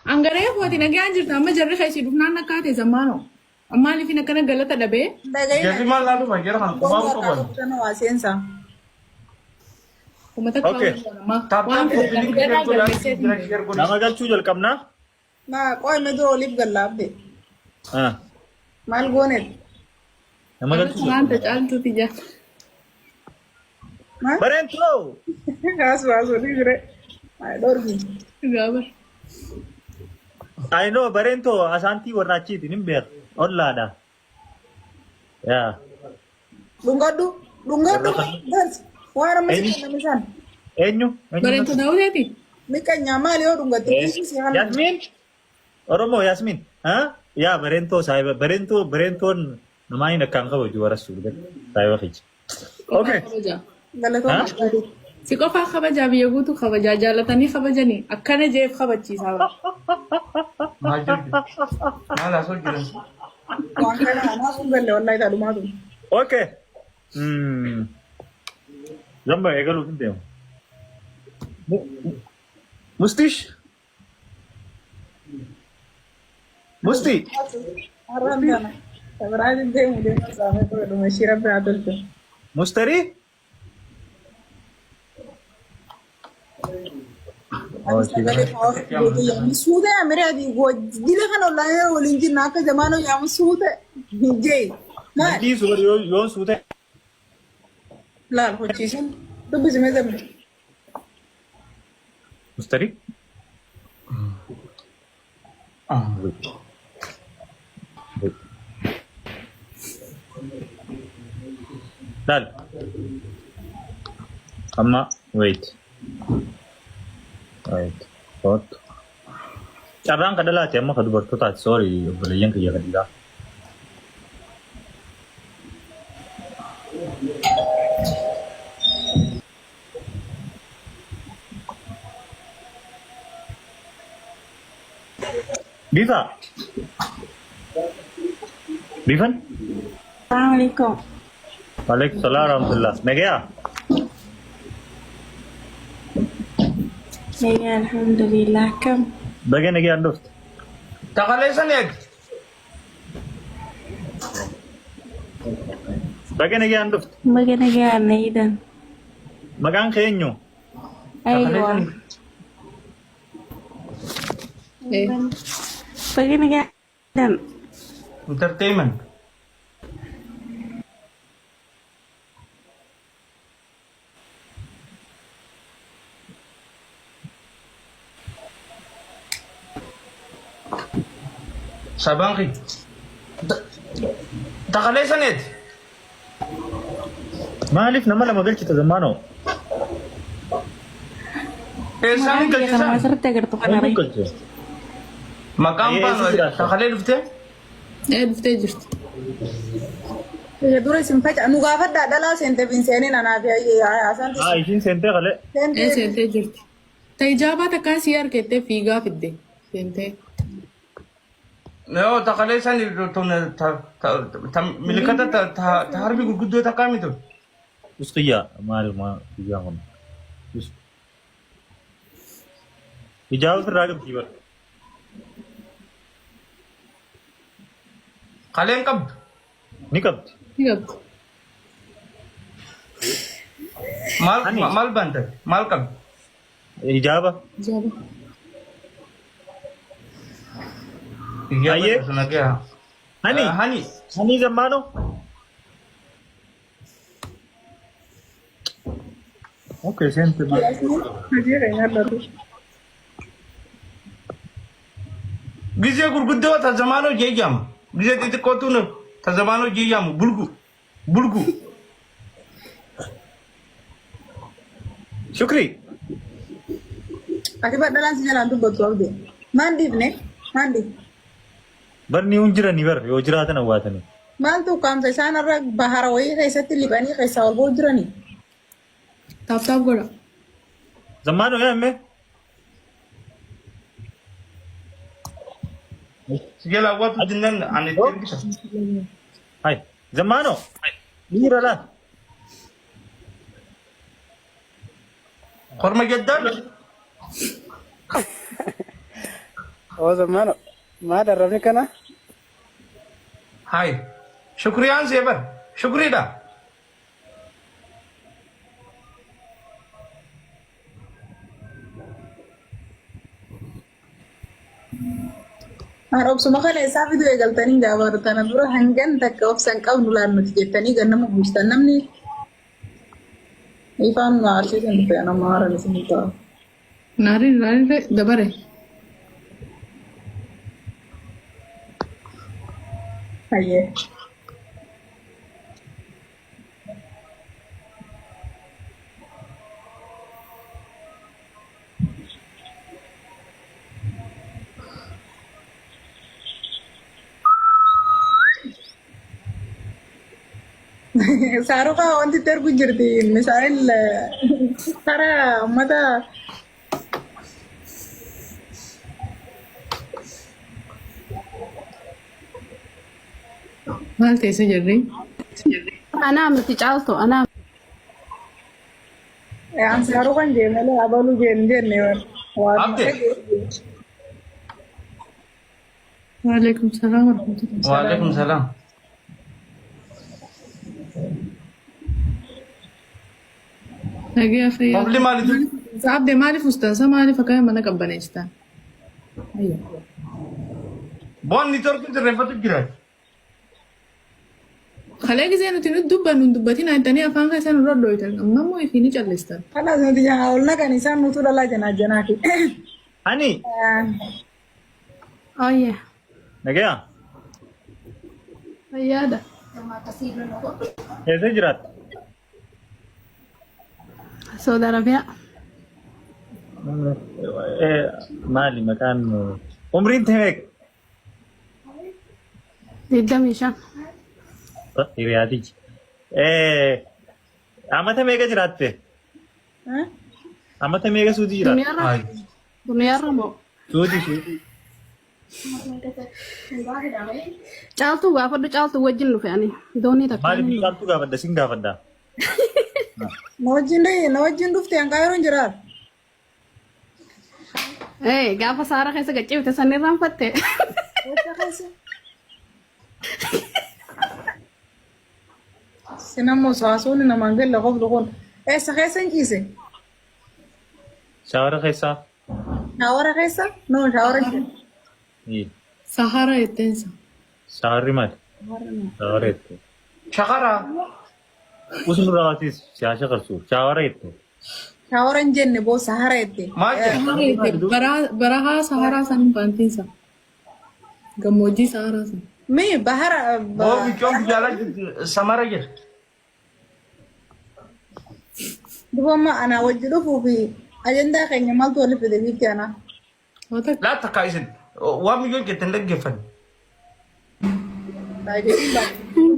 Angaree kooti nagaan jirta amma jarri keessi dhufnaan akka ta'e zammaanoo. Maaliifin akkana galata dhabee? Jarri maal laa dhufan jara kan qubaa'u qaban. Waa seensa. Uummata Okay. Tap waan tap copy link share godhaa galmeessee jira share godhaa. Nama galchuu jalqabnaa? Maa qoy mee dura oliif gallaabde. Ah, Maal goonet? Nama galchuu Waan jalqabna. tacaaltuuti jaa. Maal? Bareentoo! Kaas baasuu jire. Maal dhorgi? Gaabar. I know bareentoo asaantii warra achiiti nin beeka. Ollaadha. Yaa. Dhungadhu. Dhungadhu. Darsi. Waan amma si Eenyu? kenname san. Eenyu? Eenyu? Bareentoo daawwiteeti? Miqanyaa maali yoo dhungatte? Kiisii si hanna. Yaasmiin? Oromoo Yaasmiin? Ha? Yaa bareentoo saahiba bareentoo bareentoon namaa hin akkaan kabaju warra suudhan saahiba kiyya. Okay. Kabajaa. Galatooma. Si qofaa kabajaa biyya guutuu kabajaa jaalatanii kabajanii akkana jeef kabachiisaa bara. Maal jirti? Maal haasoo jiran? Waan kana anaaf hin galle wallahi taadhumaatu. Okay. Zamba eegaluuf hin deemu. Mustish? Musti? Har'aan tana. Sabiraan deemu deemu saafee ture dhuma ishii rabbi haa tolchu. Mustarii? Ani sagalee power yaamu suute amire ati dila kana online waliin jirna akka zamaanoo yaamu suute jee. Maal? Dhiisu bari yoon suute. Laal hojiisan dubbisi mee zamne. Mustarii? Laal. Amma wait. Wait. Kottu. Carraan ka dhalaati amma ka dubartootaati sorry obboleeyyan kiyya ka dhiiraa. Bifa. Bifan? Assalamualaikum. Waalaikum salaam warahmatullah. Nagayaa? Ya, alhamdulillah kam. Baga nagayaan dhufte. Takaleessan eeg. Baga nagayaan dhufte. Baga nagaan Aidan. Maqaan kee eenyu? Aywa. Baga nagaan Aidan. Entertainment. Sabaan kiyya. Takaleessan eeg. Maaliif nama lama galchita zammaanoo? Eessaan hin Kanuma galchisan? asirratti agartu kana Eenyu ree. galche? Maqaan Eessa baanu jiraata? takalee dhuftee? Ee dhuftee jirti. Biyya dura isin faca nu gaafadhaa dhalaa seente bin seenin anaa fi haasaan Haa ishiin seentee kalee. Ee seente seentee jirti. Ta ijaabaa takkaan sii argettee fiigaa fidde. Seentee. Yoo takalee san tun ta milikata ta harmi gurguddoo takkaa miti. Usqiyyaa maal maal kiyyaa kun. Ijaaba ofirraa qabdi bara. Kaleen qabdu. Ni qabdi. Ni qabdi. Maal Ani. maal baanta? Maal qabdi? Ijaaba. Ijaaba. Ayyee. Hani. Hani. Hani zammaano. Okay, seente maal. hojii keenya dharru. Gizee gurguddoo ta zamaanoo jeejamu. Gizee xixiqqootu ta zamaanoo jeejamu bulgu. Bulgu. Shukri. Ati badhalaan si jalaan dubbattu abdee. Maan dhiifne? Maan dhiifne? Barni hin jiranii bar yoo jiraatan awwaatanii. Maaltu ukkaamsa isaan irra bahara wayii keessatti liphanii keessaa ol ba'u jiranii? Taap taap godha. Zammaanoo yaa himme. Si jala awwaatu jennaan ani itti ergisa. Hai. Zammaanoo. Dhiira laal. Korma jaddaan. Oo zammaano maal arrabni kana? Hai. Shukriyaan see bar. Shukriidha. Har obsuma kana isaa fiduu eegaltanii gaafa tana dura hangan takka obsa hin qabnu laan nuti jettanii gannama buustan namni ifaan nu aarsiisan dhufe nama haaran isin ta'a. Naariin naariin dabare. Hayyee. Saaruqa wanti itti ergu jirti misaa'el karaa uummata Maal teessee jirri? Anaa miti caaltu anaa An saaruqan jee malee abaluu jeen jenne waan Abde. Waalaikum salaam warahmatullahi. Waalaikum salaam. Nagaya fayyaa. Qofli maalitu? Abde maaliif ustansa maaliif akkana mana qabbaneessitan? Ayya. Boon niitoorkii sirreeffatu jira. Kalee gisee nuti nuti dubbannu hin dubbatin jettanii afaan keessan irra dhohitan amma immoo ifii ni callistan. Kalaas nuti janaa ol naqan isaan nutu dhalaa janaa janaafi. Ani Ooyye. nagaya Fayyaadha. eessa jiraatta? Saudi Arabiyaa. Maali maqaan umriin tee meeqa? 25. Hiriyaatichi. Amata meeqa jiraatte? Amata meeqa suutii jiraatte? Duniyaarra. Duniyaarra moo? Suutii suutii. Caaltuu gaafadhu caaltuu wajjin dhufe ani. Doonii takka. Maaliif caaltuu gaafadha sin gaafadha? Na wajjin na wajjin dhufte hanqaa yeroo hin jiraatu. Ee gaafa saara keessa gaccifte san irraanfatte. Eessa keessa? Sinammoo saasuun namaan galla qoflu kun. Eessa keessa hin ciise? Shaawara keessaa. Shaawara keessa? No shaawara hin Ii. Sahara jetteensa. Shaawarri maali? Shaawara jette. Shaqara. Usnu raawwatis siyaasa qarsu. Shaawara jette. Shaawara hin jenne boo sahara jette. Maal jedhe? Sahara jette barahaa saharaa san baantiinsa. Gammoojjii saharaa san. Mee bahara Boo bichoon jaalaa jirti samara jedhe. Duba anaa wajji dhufuu fi ajandaa keenya maaltu walitti fide biifti anaa. Waa takka. Laa takkaa isin waan miyyoon jettan dhaggeeffanne.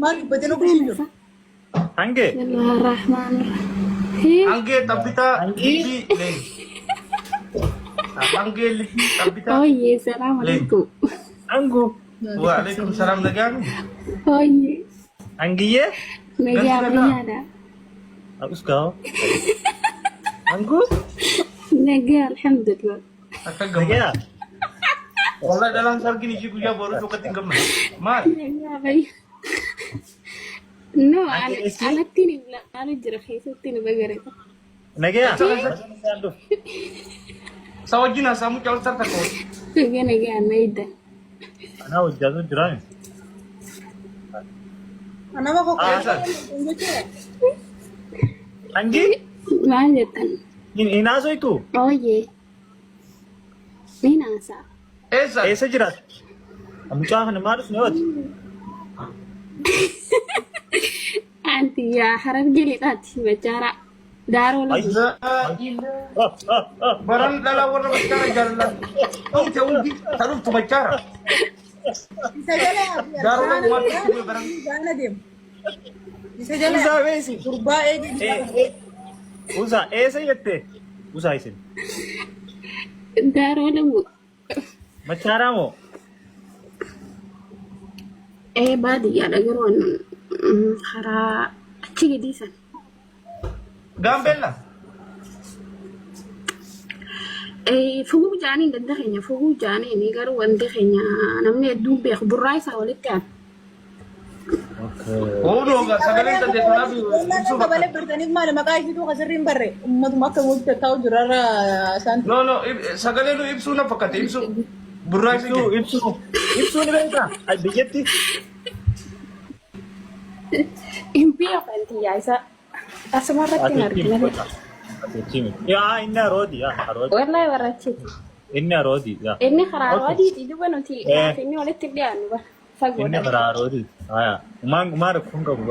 Maal dubbatee nu bulchiin jiru? Hangee. Bismillahirrahmanirrahim. Hangee xabbitaa lippii leen. Hangee lippii xabbitaa Ooyye salaam leen. alaikum. Angu. Waalaikum salaam nagaan. Ooyye. Angiyyee. Nagaa Ganti nagaa. fayyaadha. Agus gaa'o. Angu. Nagaa alhamdulillah. Akka gammada. Nagaya. Wallah dhalaan sargin ishii guyyaa boruu tokkotti hin gammadu. Maal? Nagaa fayyaa. No, anatti ni ilaalu jira keessatti ni bagareta. Nagaya. Sa wajjin haasa'amuu caalsaa takka wajjin. Nagaa nagaa naida. Anaa hojjaatu jiraame. Nama Eessa? kokkoon Angi. Maal jettan? Hin haasoytu. Ooyye. Ni naasaa. Eessa? Eessa jiraata? Mucaa kana maal dhufne hooti? Anti yaa harargee lixaati machaara. Daaroo lagu. Baran dhalaa warra machaara jaalala. Dhumte hundi ta dhuftu machaara. Isa jala Daaroo lagu maal dhuftu baran. gaana deemu. Isa jala Usaa beesi. gurbaa eegi. Usaa eessa jette? Usaa isin. Daaroo lagu. Machaaraa moo? Ee baadiyyaadha garuu karaa achi gadii san. Gaambeella. Fuguu jaaniin ganda keenya fuguu jaaniin garuu wanti keenya namni hedduun beeku burraa isaa walitti aanu. Ooluu sagalee tante tanaaf ibsuu Kabalee fakkaata. bartaniif maali maqaa isiitu kasirri hin barre ummatuma akka gooftaa taa'u jirarra isaan. No no, sagalee nu ibsuu na fakkaate ibsuu. Burraa Ibsuu ibsuu. ibsuu ibsuu ni beektaa? Ay, biyyatti Hin beeku anti yaa isaa asuma irratti hin argine. Yaa inni aroodi yaa aroodi. Wallahi warra achiiti. Inni aroodi yaa. Inni karaa Okay. aroodiiti duba nuti Eh. inni walitti hin dhiyaannu bara Inni fagoodha. karaa aroodiiti. Haa yaa. Umaan umaan rakkoon qabu.